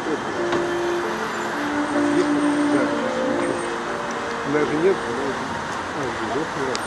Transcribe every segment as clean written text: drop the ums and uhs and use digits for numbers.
Даже нет, а, не работает.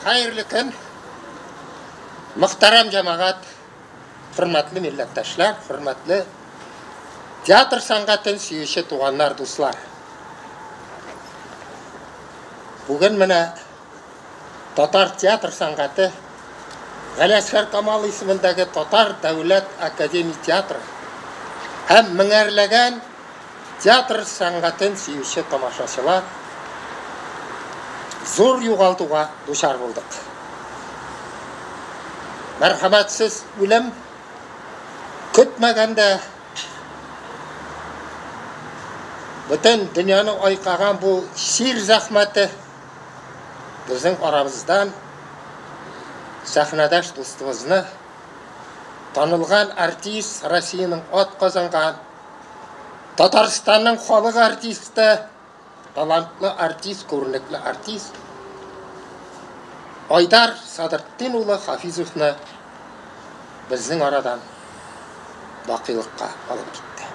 Хәерле көн, мөхтәрәм җәмәгать, хөрмәтле милләттәшләр, хөрмәтле театр сәнгатен сөюче туганнар, дуслар. Бүген менә татар театр сәнгате Галиәсгар Камал исемендәге Татар дәүләт академия театры һәм меңәрләгән театр сәнгатен сөюче тамашачылар зур югалтуга дучар булдык. Мәрхәмәтсез үлем көтмәгәндә бөтен дөньяны айкаган бу чир зәхмәте безнең арабыздан сәхнәдәш дустыбызны, танылган артист, Россиянең ат казанган, Татарстанның халык артисты, талантлы артист, күренекле артист Айдар Садыртдин улы Хафизовны безнең арадан бакыйлыкка алып китте.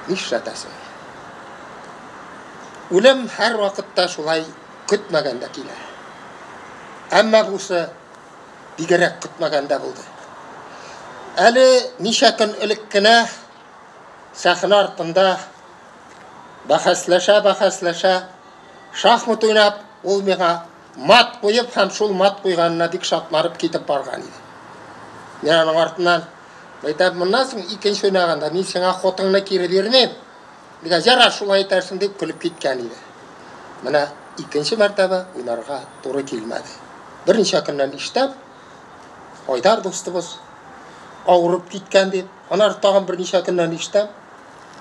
Нишләтәсең? Үлем һәр вакытта шулай көтмәгәндә килә. Әмма бусы бигрәк көтмәгәндә булды. Әле ничә көн элек кенә сәхнә артында бәхәсләшә-бәхәсләшә шахмат уйнап, ул миңа мат куеп һәм шул мат куйганына бик шатланып китеп барган иде. Мин аның артыннан әйтәм, моннан соң икенче уйнаганда мин сиңа хотыңны кире бирмим. Дигән, ярар, шулай итәрсең дип көлеп киткән иде. Менә икенче мәртәбә уйнарга туры килмәде. Берничә көннән ишетәм, Айдар дустыбыз авырып киткән дип, аннары тагын берничә көннән ишетәм,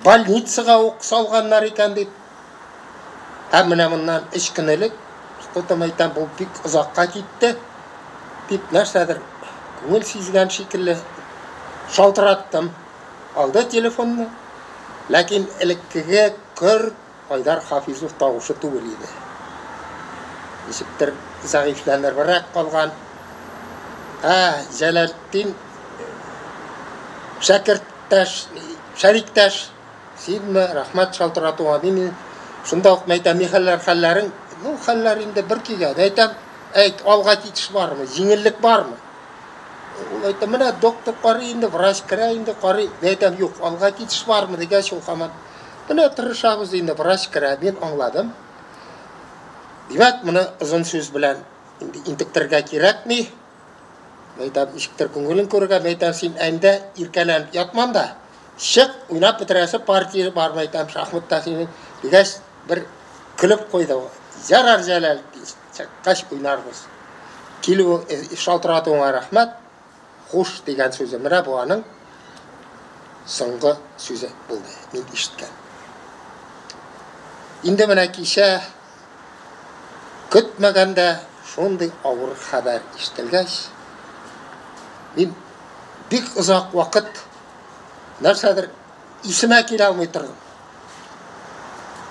больницага ук салганнар икән дип. Һәм менә моннан 3 көн элек, что-то әйтәм, бу бик озакка китте дип нәрсәдер күңел сизгән шикелле шалтыраттым. Алды телефонны, ләкин элеккеге көр Айдар Хафизов тавышы түгел иде. Ничектер зәгыйфьләнебрәк калган. Ә, Җәләлетдин шәкерттәш, шәриктәш, синме, рәхмәт шалтыратуыңа. Мин шунда ук әйтәм, ни хәлләр, хәлләрең? Ну, хәлләр инде бер көйгә. Әйтәм, әйт, алга китеш бармы, җиңеллек бармы? Ул әйтә, менә доктор карый инде, врач керә инде, карый. Мин әйтәм, юк, алга китеш бармы дигәч, ул һаман, менә тырышабыз инде, врач керә. Мин аңладым. Димәк, моны озын сүз белән инде интектерергә кирәкми. Мин әйтәм, ничектер күңелен күрергә, мин әйтәм, син әндә иркәләнеп ятмам да, чык, уйнап бетерәсе партия бар, мин әйтәм, шахматта синең. Дигәч, бер көлеп куйды ул. Ярар, Җәләл, чыккач уйнарбыз. Килү, шалтыратуыңа рәхмәт. Хуш дигән сүзе. Менә бу аның соңгы сүзе булды, мин ишеткән. Инде менә кичә көтмәгәндә шундый авыр хәбәр ишетелгәч, мин бик озак вакыт нәрсәдер исемә килә алмый тордым.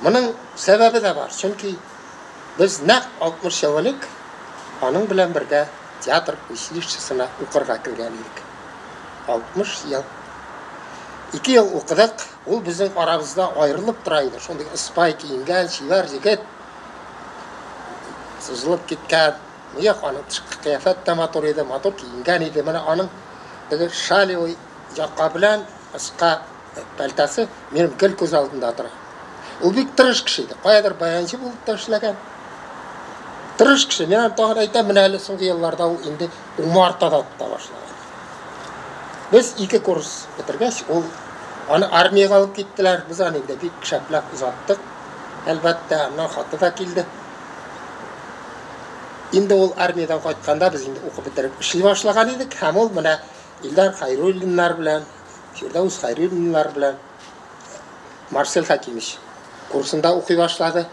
Моның сәбәбе дә бар, чөнки без нәкъ 60 ел элек аның белән бергә театр училищесына укырга кергән идек. 60 ел. 2 ел укыдык, ул безнең арабызда аерылып тора иде. Шундый ыспай киенгән, чибәр егет. Сызылып киткән. Мыек аның тышкы кыяфәт тә матур иде, матур киенгән иде. Менә аның теге шалевый яка белән кыска пәлтәсе минем гел күз алдында тора. Ул бик тырыш кеше иде. Каядыр баянчы булып та эшләгән. Тырыш кеше. Мин аны тагын әйтәм, менә әле соңгы елларда ул инде умарта да тота башлаган. Без 2 курс бетергәч, ул аны армиягә алып киттеләр. Без аны инде бик шәпләп озаттык. Әлбәттә, аннан хаты да килде. Инде ул армиядән кайтканда без инде укып бетереп эшли башлаган идек һәм ул менә Илдар Хайруллиннар белән, Фирдәүс Хайруллиннар белән Марсель Хәкимович курсында укый башлады.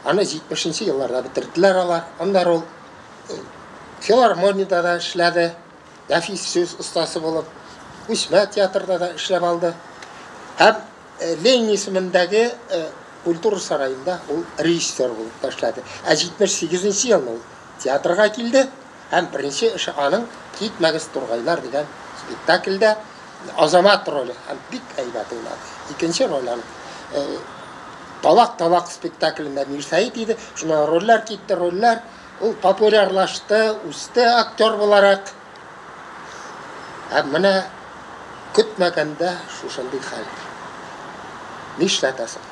Аны 70 елларда бетерделәр алар. Аннары ул филармониядә дә эшләде. Нәфис сүз остасы булып, Күчмә театрда да эшләп алды. Һәм Ленин исемендәге культура сараенда ул режиссер булып та эшләде. Ә 78 нче елны ул театрга килде һәм беренче эше аның Китмәгез, тургайлар дигән спектакльдә Азамат роле һәм бик әйбәт уйнады. Икенче роль аның Талак-талак спектаклендә Мирсәет иде. Шуннан рольләр китте, рольләр. Ул популярлашты, үсте актер буларак. Ә менә көтмәгәндә шушындый хәл. Нишләтәсең?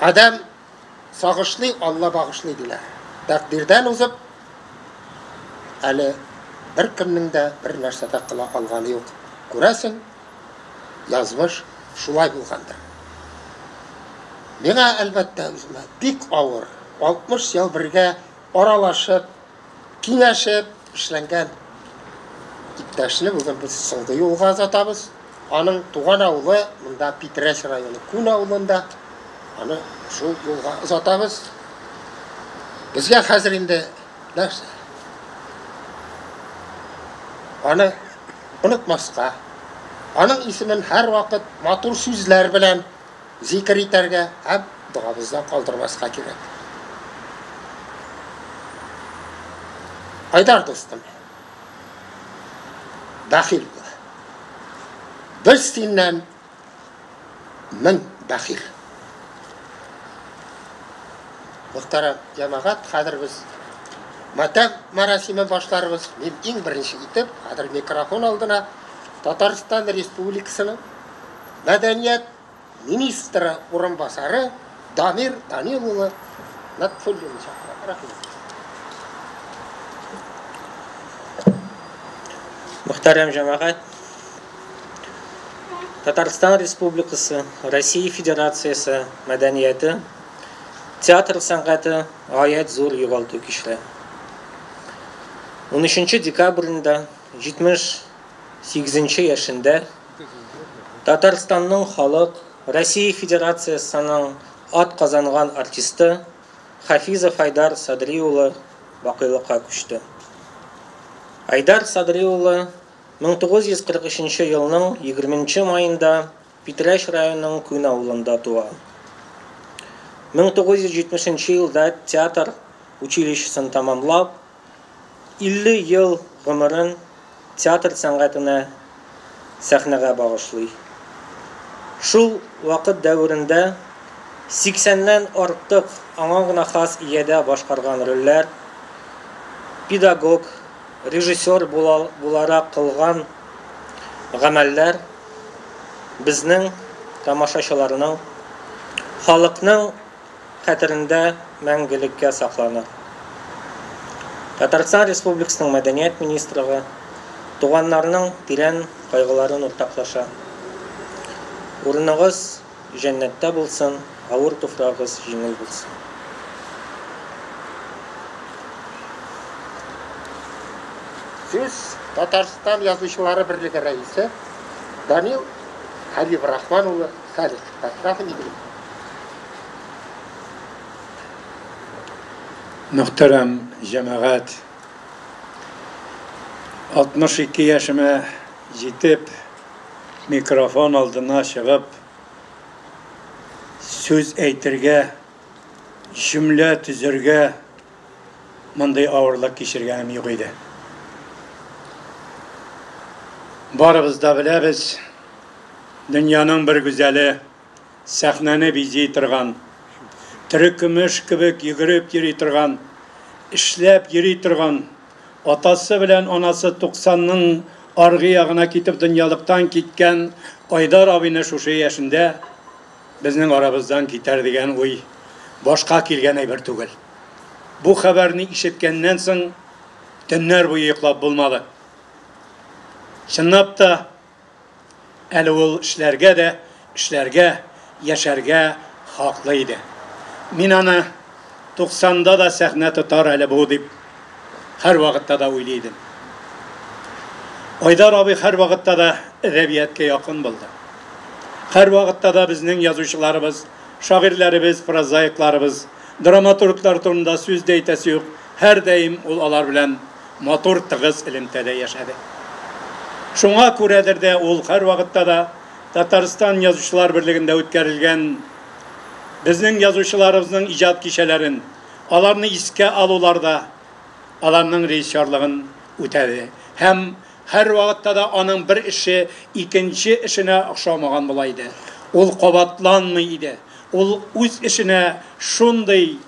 Адәм сагышлый, Алла багышлый диләр. Тәкъдирдән узып, әле беркемнең дә бер нәрсә дә кыла алганы юк. Күрәсең, язмыш шулай булгандыр. Миңа, әлбәттә, үземә бик авыр. 60 ел бергә аралашып, Киңәшеп эшләнгән иптәшне бүген без соңгы юлга озатабыз. Аның туган авылы монда Питрәч районы Күн авылында. Аны шул юлга озатабыз. Безгә хәзер инде нәрсә? Аны онытмаска, аның исемен һәрвакыт матур сүзләр белән зикер итәргә һәм догабызда калдырмаска кирәк. Айдар дустым, бәхил бул. Без синнән мең бәхил. Мөхтәрәм җәмәгать, хәзер без матәм мәрасиме башларбыз. Мин иң беренче итеп, хәзер микрофон алдына Татарстан Республикасының Мәдәният министры урынбасары Дамир Данил улы Нотфуллинны чакырам. Рәхим Мөхтәрәм җәмәгать, Татарстан Республикасы, Россия Федерациясе мәдәнияте, театр сәнгате гаять зур югалту кичерә. 13 декабрендә 78 нче яшендә Татарстанның халык, Россия Федерациясенең атказанган артисты Хафизов Айдар Садри улы бакыйлыкка күчте. Айдар Садри улы 1943 нче елның 20 нче маенда Питрәч районының Күн авылында туа. 1970 нче елда театр училищесын тәмамлап, 50 ел гомерен театр сәнгатенә, сәхнәгә багышлый. Шул вакыт дәверендә сиксәннән артык аңа гына хас иядә башкарган рольләр, педагог, режиссер буларак кылган гамәлләр безнең тамашачыларның, халыкның хәтерендә мәңгелеккә сакланыр. Татарстан Республикасының Мәдәният министрлыгы туганнарының тирән кайгыларын уртаклаша. Урыныгыз җәннәттә булсын, авыр туфрагыгыз җиңел булсын. Сүз Татарстан Язучылары берлеге рәисе Данил Хәбибрахман улы Салиховка. Рәхим итегез. Мөхтәрәм җәмәгать, 62 яшемә җитеп, микрофон алдына чыгып, сүз әйтергә, җөмлә төзергә мондый авырлык кичергәнем юк иде. Барыбыз да беләбез, дөньяның бер гүзәле сәхнәне бизи торган, терекөмеш кебек йөгереп йөри торган, эшләп йөри торган, атасы белән анасы туксанның аргы ягына китеп дөньялыктан киткән Айдар абыйны шушы яшендә безнең арабыздан китәр дигән уй башка килгән әйбер түгел. Бу хәбәрне ишеткәннән соң төннәр буе йоклап булмады. Чынлап та, Әле ул эшләргә дә, эшләргә, яшәргә хаклы иде. Мин аны туксанда да сәхнә тотар әле бу дип һәрвакытта да уйлый идем. Айдар абый һәрвакытта да әдәбиятка якын булды. Һәрвакытта да безнең язучыларыбыз, шагыйрьләребез, прозаикларыбыз, драматурглар турында сүз дә әйтәсе юк, һәрдаим ул алар белән матур тыгыз элемтәдә яшәде. Шуңа күрәдер дә ул һәрвакытта да Татарстан Язучылар берлегендә үткәрелгән безнең язучыларыбызның иҗат кичәләрен, аларны искә алуларда аларның режиссерлыгын үтәде. Һәм һәрвакытта да аның бер эше икенче эшенә охшамаган була иде. Ул кабатланмый иде. Ул үз эшенә шундый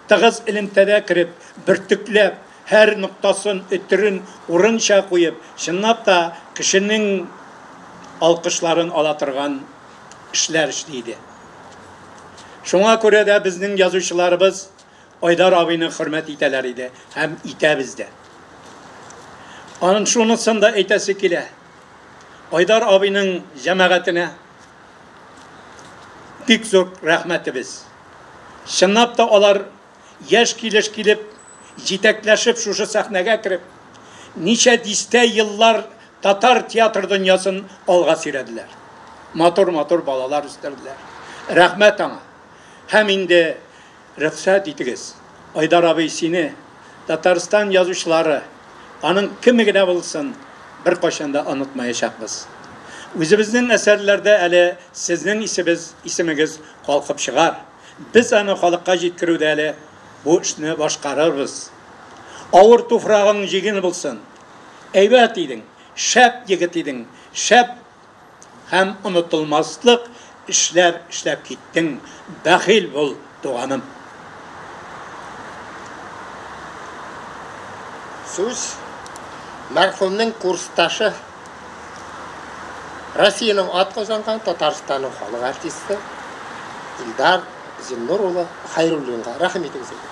тыгыз элемтәдә кереп, бөртекләп, һәр ноктасын, өтерен урынча куеп, чынлап та кешенең алкышларын ала торган эшләр эшли иде. Шуңа күрә дә безнең язучыларыбыз Айдар абыйны хөрмәт итәләр иде һәм итәбез дә. Аның шунысын да әйтәсе килә. Айдар абыйның җәмәгатенә бик зур рәхмәтебез. Чынлап та алар яшь килеш килеп, җитәкләшеп шушы сәхнәгә кереп, ничә дистә еллар татар театр дөньясын алга сөйрәделәр. Матур-матур балалар үстерделәр. Рәхмәт аңа. Һәм инде рөхсәт итегез, Айдар абый, сине Татарстан язучылары, аның кеме генә булсын, беркайчан да онытмаячакбыз. Үзебезнең әсәрләрдә әле сезнең исебез, исемегез калкып чыгар. Без аны халыкка җиткерүдә әле бу эшне башкарырбыз. Авыр туфрагың җиңел булсын. Әйбәт идең, шәп егет идең, шәп һәм онытылмаслык эшләр эшләп киттең. Бәхил бул, туганым. Сүз мәрхүмнең курсташы, Россиянең атказанган, Татарстанның халык артисты Илдар Зиннур улы Хәйруллинга. Рәхим итегез инде.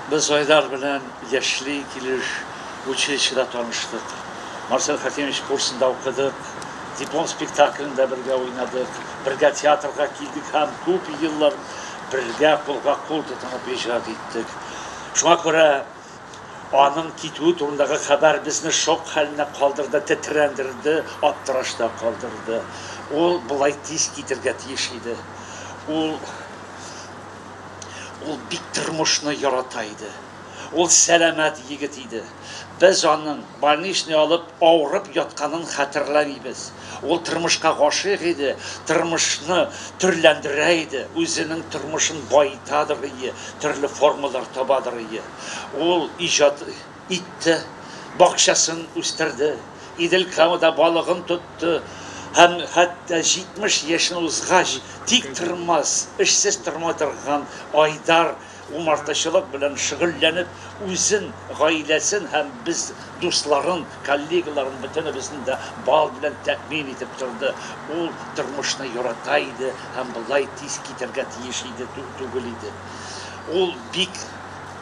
Без Айдар белән яшьли килеш училищеда таныштык. Марсель Хәкимович курсында укыдык. Диплом спектаклендә бергә уйнадык. Бергә театрга килдек һәм күп еллар бергә кулга кул тотынып иҗат иттек. Шуңа күрә аның китүе турындагы хәбәр безне шок хәленә калдырды, тетрәндерде, аптырашта калдырды. Ул болай тиз китергә тиеш иде. Ул ул бик тормышны ярата иде. Ул сәламәт егет иде. Без аның больничный алып авырып ятканын хәтерләмибез. Ул тормышка гашыйк иде, тормышны төрләндерә иде, үзенең тормышын баетадыр иде, төрле формалар табадыр иде. Ул иҗат итте, бакчасын үстерде, Идел Камада балыгын тотты һәм хәтта 70 яшен узгач, тик тормас, эшсез тормый торган Айдар умартачылык белән шөгыльләнеп, үзен, гаиләсен һәм без дусларын, коллегаларын бөтенебезне дә бал белән тәэмин итеп торды. Ул тормышны ярата иде һәм болай тиз китәргә тиеш иде түгел иде. Ул бик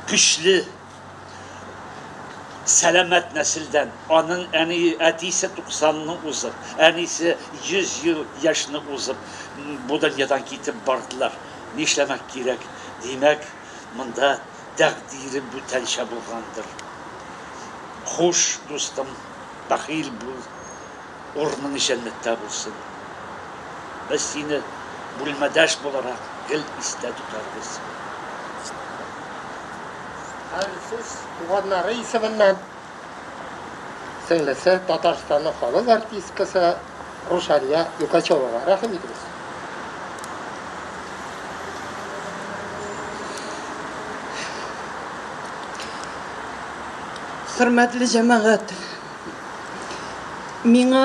көчле, сәламәт нәселдән. Аның әни, әтисе 90-ны узып, әнисе 100 ел яшьне узып, бу дөньядан китеп бардылар. Нишләмәк кирәк? Димәк, монда тәкъдире бүтәнчә булгандыр. Хуш, дустым, бәхил бул, урының җәннәттә булсын. Без сине бүлмәдәш буларак гел истә тотарбыз. Хәзер сүз туганнары исеменнән сеңлесе Татарстанның халык артисткасы Рушания Юкачевага. Рәхим итегез. Хөрмәтле җәмәгать, миңа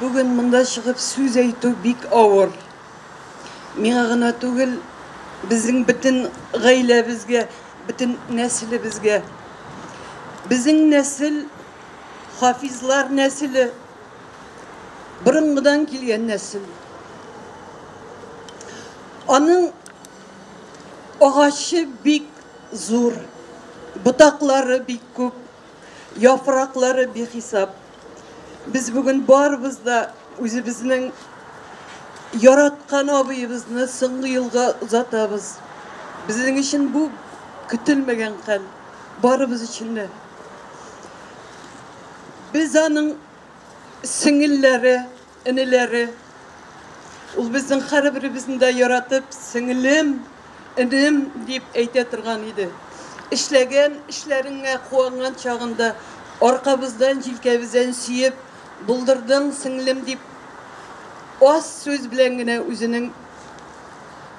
бүген монда чыгып сүз әйтү бик авыр. Миңа гына түгел, безнең бөтен гаиләбезгә, бөтен нәселебезгә. Безнең нәсел Хафизлар нәселе, борынгыдан килгән нәсел. Аның агачы бик зур, ботаклары бик күп, яфраклары бихисап. Без бүген барыбыз да үзебезнең яраткан абыебызны соңгы юлга озатабыз. Безнең өчен бу көтелмәгән хәл, барыбыз өчен дә. Без аның сеңелләре, энеләре. Ул безнең һәрберебезне дә яратып, сеңелем, энем дип әйтә торган иде. Эшләгән эшләреңә куанган чагында аркабыздан, җилкәбездән сөеп, булдырдың, сеңлем дип, аз сүз белән генә үзенең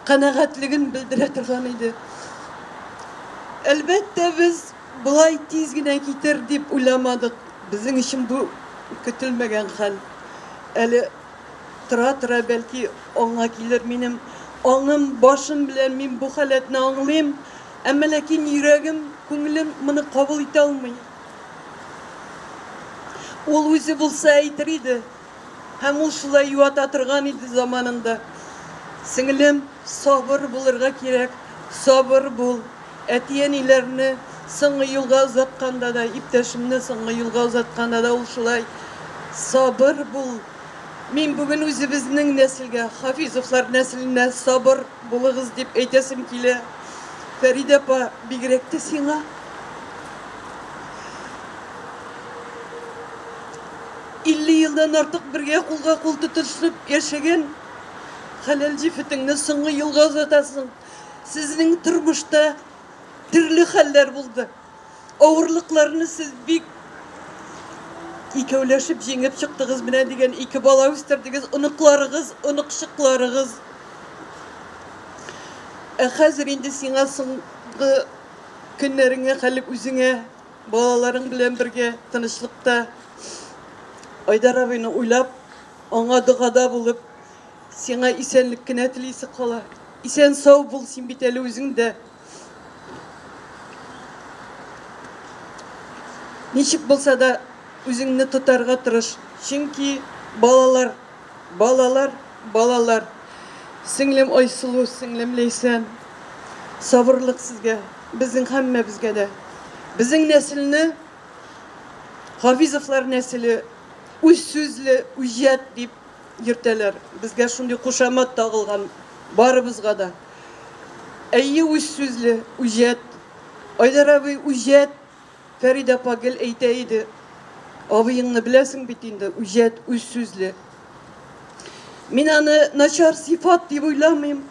канәгатьлеген белдерә торган иде. Әлбәттә, без болай тиз генә китер дип уйламадык. Безнең өчен бу көтелмәгән хәл. Әле тора-тора бәлки аңа килер минем аңым, башым белән мин бу халәтне аңлыйм, әмма ләкин йөрәгем, күңелем моны кабул итә алмый. Ул үзе булса әйтер иде. Һәм ул шулай юата торган иде заманында. Сеңлем, сабыр булырга кирәк, сабыр бул. Әти-әниләрне соңгы юлга озатканда да, иптәшемне соңгы юлга озатканда да ул шулай сабыр бул. Мин бүген үзебезнең нәселгә, Хафизовлар нәселенә сабыр булыгыз дип әйтәсем килә. Фәридә апа, бигрәк тә сиңа. 50 елдан артык бергә кулга кул тотышып яшәгән хәләл җефетеңне соңгы юлга озатасың. Сезнең тормышта төрле хәлләр булды. Авырлыкларны сез бик икәүләшеп җиңеп чыктыгыз. Менә дигән ике бала үстердегез, оныкларыгыз, оныкчыкларыгыз. Ә хәзер инде сиңа соңгы көннәреңә хәлек үзеңә, балаларың белән бергә тынычлыкта Айдар абыйны уйлап, аңа догада булып, сиңа исәнлек кенә телисе кала. Исән сау бул, син бит әле үзең дә. Ничек булса да үзеңне тотарга тырыш. Чөнки балалар, балалар, балалар. Сеңлем Айсылу, сеңлем Ләйсән, сабырлык сезгә, безнең һәммәбезгә дә. Безнең нәселне Хафизовлар нәселе үз сүзле, үҗәт дип йөртәләр. Безгә шундый кушамат тагылган барыбызга да. Әйе, үз сүзле, үҗәт. Айдар абый үҗәт, Фәридә апа гел әйтә иде. Абыеңны беләсең бит инде, үҗәт, үз сүзле. Мин аны начар сыйфат дип уйламыйм.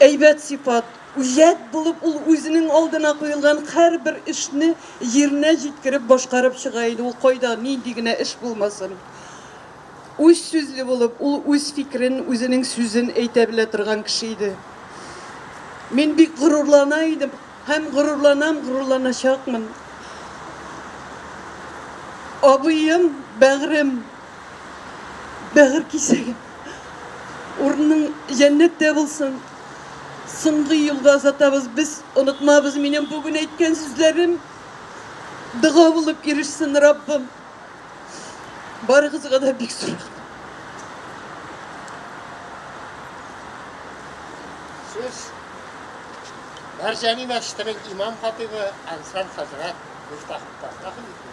Әйбәт сыйфат. Үҗәт булып ул үзенең алдына куелган һәрбер эшне җиренә җиткереп башкарып чыга иде. Ул кайда, нинди генә эш булмасын. Үз сүзле булып, ул үз фикерен, үзенең сүзен әйтә белә торган кеше иде. Мин бик горурлана идем һәм горурланам, горурланачакмын. Абыем, бәгърем, бәгырь кисәгем. Урының җәннәттә булсын. Соңгы юлга озатабыз, без онытмабыз минем бүген әйткән сүзләрем. Дога булып ирешсен, Раббым. Барыгызга да бик зур рәхмәт. Сүз Мәрҗани мәчетенең имам хатыйбы Ансар хәзрәт Мифтаховка. Рәхим итегез.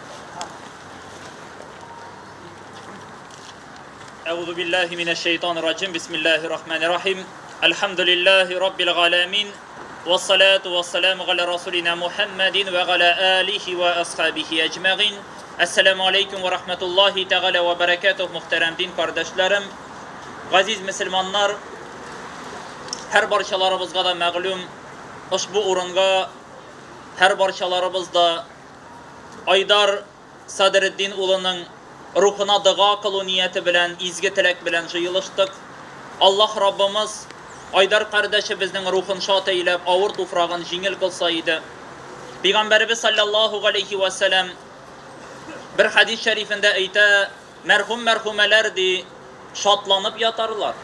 أعوذ بالله من الشيطان الرجيم بسم الله الرحمن الرحيم الحمد لله رب العالمين والصلاة والسلام على رسولنا محمد وعلى آله وأصحابه أجمعين Әссәламу алейкум ва рахматуллахи тәгалә ва баракатух, мөхтәрәм дин кардәшләрем, газиз мөселманнар, һәр барчаларыбызга да мәгълүм, ошбу урынга һәр барчаларыбыз да Айдар Садретдин улының рухына дога кылу нияте белән, изге теләк белән җыелыштык. Аллаһ Раббымыз Айдар кардәшебезнең рухын шат әйләп, авыр туфрагын җиңел кылса иде. Пәйгамбәребез саллаллаһу галәйһи вә сәлам бер хәдис шәрифендә әйтә, мәрхүм-мәрхүмәләр ди, шатланып ятарлар,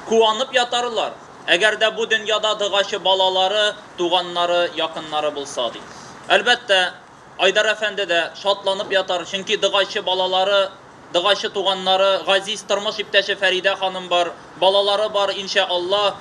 куанып ятарлар, әгәр дә бу дөньяда догачы балалары, туганнары, якыннары булса ди. Әлбәттә, Айдар әфәнде дә шатланып ятар, чөнки догачы балалары, догачы туганнары, газиз тормыш иптәше Фәридә ханым бар, балалары бар, иншә Алла,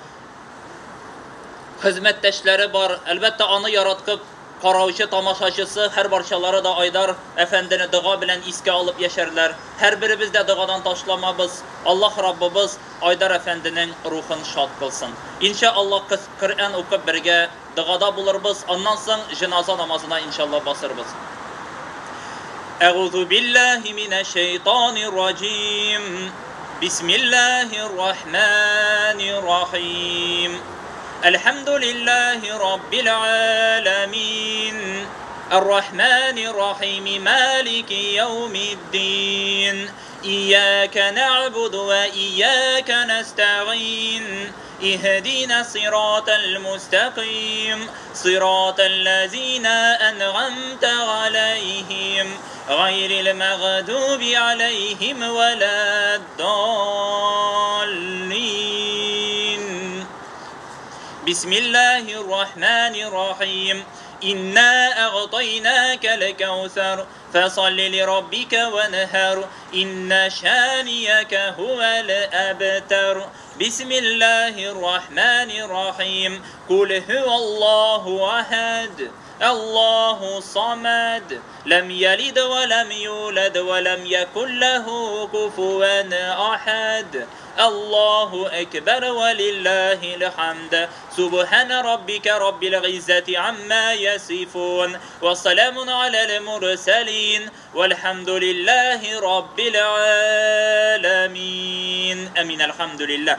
хезмәттәшләре бар. Әлбәттә, аны яраткып караучы тамашачысы, һәр барчалары да Айдар әфәндене дога белән искә алып яшәрләр. Һәрберебез дә догадан ташламабыз. Аллаһ Раббыбыз Айдар әфәнденең рухын шат кылсын. Иншә Аллаһ, Коръән укып бергә догада булырбыз, аннан соң җеназа намазына иншалла басырбыз. Әгузу биллаһи минәш шәйтанир раҗим. Бисмиллаһир рахманир рахим. الحمد لله رب العالمين الرحمن الرحيم مالك يوم الدين إياك نعبد وإياك نستعين اهدنا الصراط المستقيم صراط الذين أنعمت عليهم غير المغضوب عليهم ولا الضالين. بسم الله الرحمن الرحيم. إنا أعطيناك الكوثر فصل لربك وانحر إن شانئك هو الأبتر. بسم الله الرحمن الرحيم. قل هو الله أحد الله الصمد لم يلد ولم يولد ولم يكن له كفوا أحد. الله أكبر ولله الحمد. سبحان ربك رب العزة عما يصفون وسلام على المرسلين والحمد لله رب العالمين. أمين. الحمد لله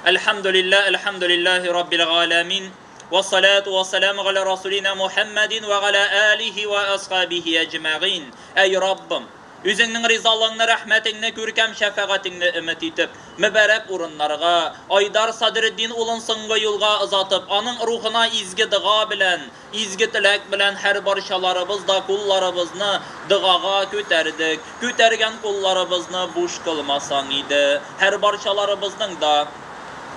الحمد لله الحمد لله رب العالمين والصلاة والسلام على رسولنا محمد وعلى آله وأصحابه أجمعين. أي ربم, Үзеңнең ризалыгыңны, рәхмәтеңне, күркәм шәфәгатеңне өмет итеп, мөбарәк урыннарга Айдар Садретдин улын соңгы юлга озатып, аның рухына изге дога белән, изге теләк белән һәр барчаларыбыз да кулларыбызны догага күтәрдек. Күтәргән кулларыбызны буш кылмасаң иде. Һәр барчаларыбызның да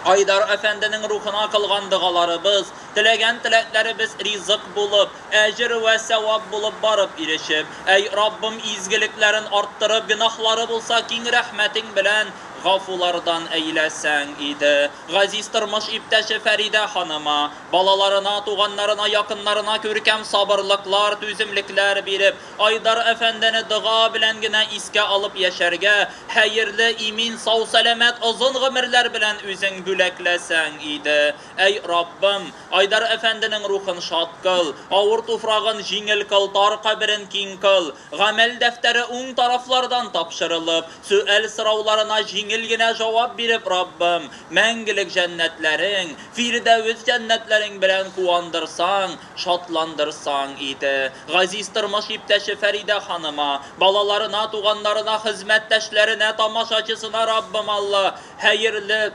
Айдар әфәнденең рухына кылган догаларыбыз, теләгән теләкләребез ризык булып, әҗер вә савап булып барып ирешеп, әй Раббым, изгелекләрен арттырып, гөнаһлары булса киң рәхмәтең белән гафулардан әйләсәң иде. Газиз тормыш иптәше Фәридә ханыма, балаларына, туганнарына, якыннарына күркәм сабырлыклар, түземлекләр биреп, Айдар әфәндене дога белән генә искә алып яшәргә, хәерле, имин, сау, сәламәт, озын гомерләр белән үзең бүләкләсәң иде. Әй Раббым, Айдар әфәнденең рухын шат кыл, авыр туфрагын җиңел кыл, тар каберен киң кыл, гамәл дәфтәре уң тарафлардан тапшырылып, сөаль сорауларына җиңел генә җавап биреп, Раббым, мәңгелек җәннәтләрең, Фирдәвес җәннәтләрең белән куандырсаң, шатландырсаң иде. Газиз тормыш иптәше Фәридә ханыма, балаларына, туганнарына, хезмәттәшләренә, тамашачысына Раббым Алла, хәерле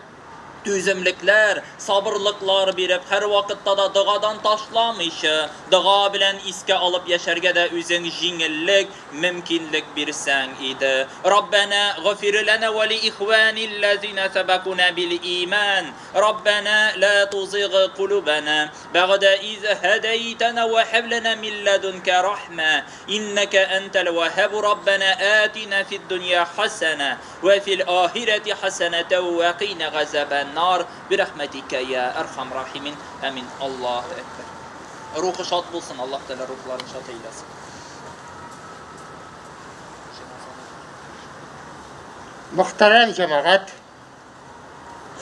түземлекләр, сабырлыклар биреп, һәр вакытта да догадан ташламыйча, дога белән искә алып яшәргә дә үзең җиңеллек, мөмкинлек бирсәң иде. Раббана ғафир лана ва ли ихваниллазина сабакуна бил иман. Раббана ла тузигъ кулубана бa'да из һадайтана ва хаб лана мин ладунка рахма иннака антал ваххаб. Раббана атина фид дунья хасана ва фил ахирати хасанатан ва қина газабан нар برحمتك يا أرحم الراحمين. آمين. الله أكبر. Рухы шат булсын, Аллаһ Тәгалә рухларын шат әйләсен. Мөхтәрәм җәмәгать,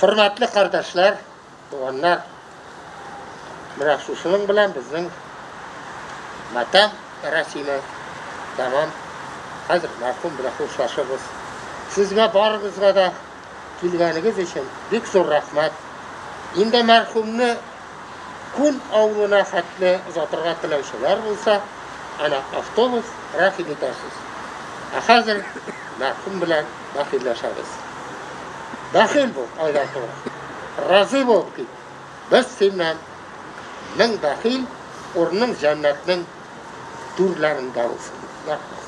хөрмәтле кардәшләр, туганнар, менә шушының белән безнең матәм рәсеме тәмам. Хәзер мәрхүм белән хушлашабыз. Сезгә барыгызга да килгәнегез өчен бик зур рәхмәт. Инде мәрхүмне Күн авылына хәтле озатырга теләүчеләр булса, ана автобус рәхим итәрсез. Ә хәзер мәрхүм белән бәхилләшәбез. Бәхил бул, Айдар туган. Разый булып кит. Без синнән мең бәхил, урының җәннәтнең түрләрендә булсын. Рәхмәт.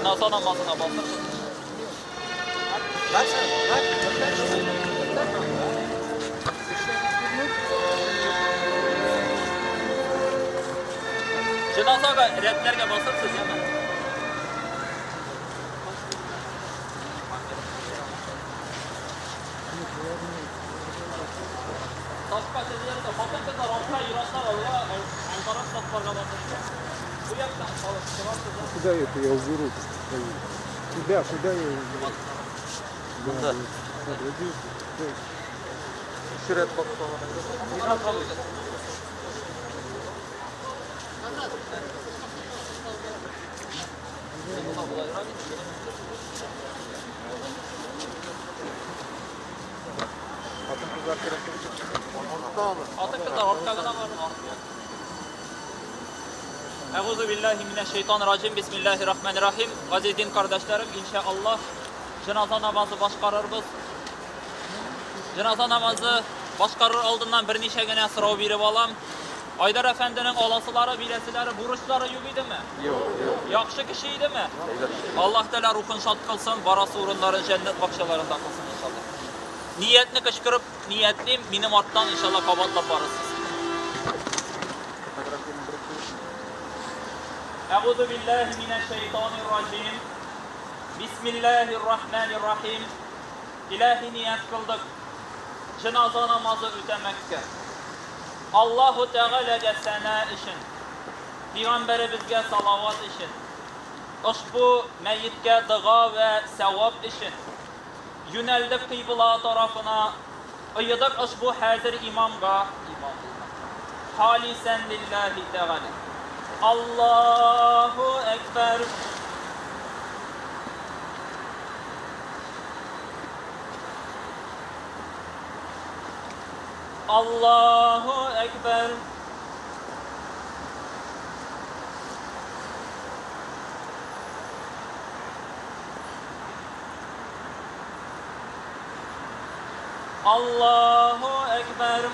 Җеназа намазына басып. Җеназага рәтләргә басырсыз, яме? Сафка тезелергә, хатын-кызлар артка, ир-атлар алга, алгарак сафларга басырга. Бу яктан халык чыгарсыз. Куда это я уберу? Куда, куда я уберу? Да. Хатын-кызлар артка гына барын, артка. Әгузу биллаһи минәш-шәйтанир-раҗим. Бисмиллаһир-рахманир-рахим. Газиз дин кардәшләрем, иншаллаһ, җеназа намазы башкарырбыз. Җеназа намазы башкарыр алдыннан берничә генә сорау биреп алам. Айдар әфәнденең аласылары, бирәселәре, бурычлары юк идеме? Юк, юк. Яхшы кеше идеме? Аллаһ Тәгалә рухын шат кылсын, барасы урыннарын җәннәт бакчаларында кылсын иншаллаһ. Ниятне кычкырып ниятлим, минем арттан иншаллаһ кабатлап барырсыз. Әгузу биллаһи минәш-шәйтанир-раҗим. Бисмиллаһир-рахманир-рахим. Илаһи ният кылдык. Җеназа намазы үтәмәккә. Аллаһу Тәгаләгә сәна өчен, Пәйгамбәребезгә салават өчен, ошбу мәеткә дога вә савап өчен юнәлдек кыйбла тарафына, ыйдык ошбу хәзер имамга, имам халисан лиллаһи тәгалә. Аллаһу әкбәр. Аллаһу әкбәр. Аллаһу әкбәр.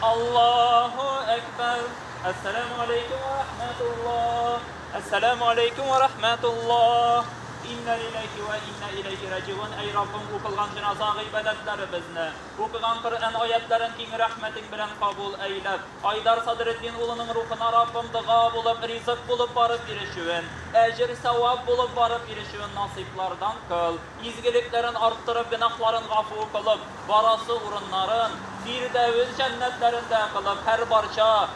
Аллаһу әкбәр. Әссәламу алейкум ва рахматуллах. Әссәламу алейкум ва рахматуллах. Инна лиллахи ва инна илейхи раҗиун. Әй Раббым, укылган җеназа гыйбадәтләребезне, укыган Коръән аятларын киң рәхмәтең белән кабул әйләп, Айдар Садретдин улының рухына Раббым дога булып, ризык булып барып ирешүен, әҗер савап булып барып ирешүен насыйплардан кыл. Изгелекләрен арттырып, гөнаһларын гафу кылып, барасы урыннарын Фирдәвес җәннәтләрендә кылып, һәр барча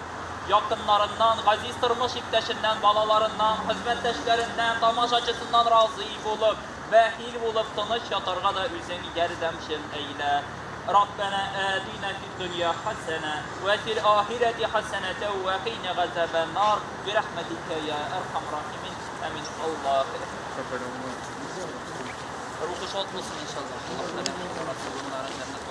якыннарыннан, газиз тормыш иптәшеннән, балаларыннан, хезмәттәшләреннән, тамашачысыннан разый булып, бәхил булып тыныч ятарга да үзең ярдәмчел әйлә. Раббана атина фид дөнья хасана ва фил ахирати хасанатан ва қина газабан нар би рахматика я архам рахимин. Амин. Аллаһу акбар. Рухы шат булсын иншаллаһ. Аллаһ Тәгалә барасы урыннарын җәннәт